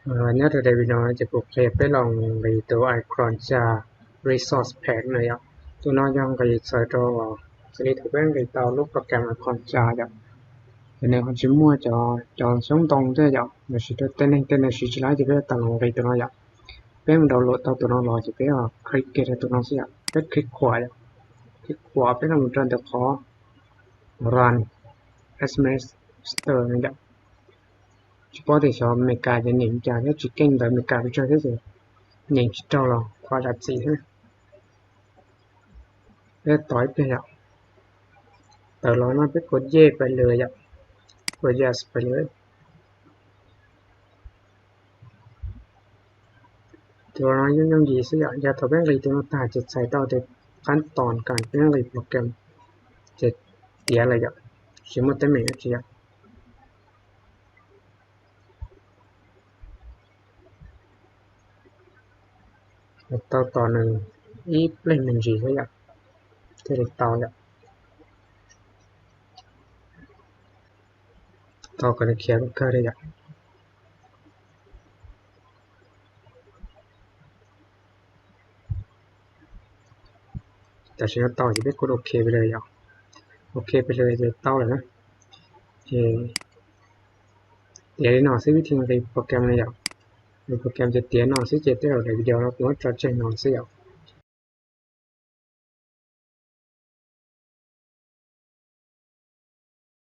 Nyob rau daim video no ces kuv qhia peb los nqis tus Icron Jar Resource Pack no yom. Tus no yog nqis txhawm rau, xws li thaum peb nqis tau lub program Icron Jar yom, ces nws ho tsis muaj cov xyoob ntoo thiab yom, los sis tej neeg tej nws siv tsis laib ces peb tau los nqis tus no yom. Peb mus download tau tus no los ces peb click kiag rau tus no xwb yom, peb click qhuam yom, click qhuam peb los mus rau ntawm qhov run administrator no yom. Tsis paub tias xyov Amelikas ces nyeem cas thiab, tsis keej ntawv Amelikas pes tsawg thiab ces nyeem tsis raug los thov zam txim thiab. Peb tos ib pliag yom. Tawm los no peb kuv yes pais lawm yom, kuv yes pais lawm. Tus no yooj yooj yim xwb yom, yog thaum peb nqis tus no tag ces txhais tau tias qab tos kom peb nqis program ces tiav lawm yom, tsis muaj teeb meem dab tsi yom. Tau tos nws ib pliag me ntsis xwb yom, thiaj li tau yom. Tos kom nws khiav kawg kawg li yom. Tam sim no tau ces peb kuj ok pais lawm yom. Ok pais lawm ces tau lawm na. Ces tiav li no xwb, vib thi nqis program no yom. Nqis program ces tiav no xwb ces tej zaum daim video no kuv muab tso tseg no xwb yom.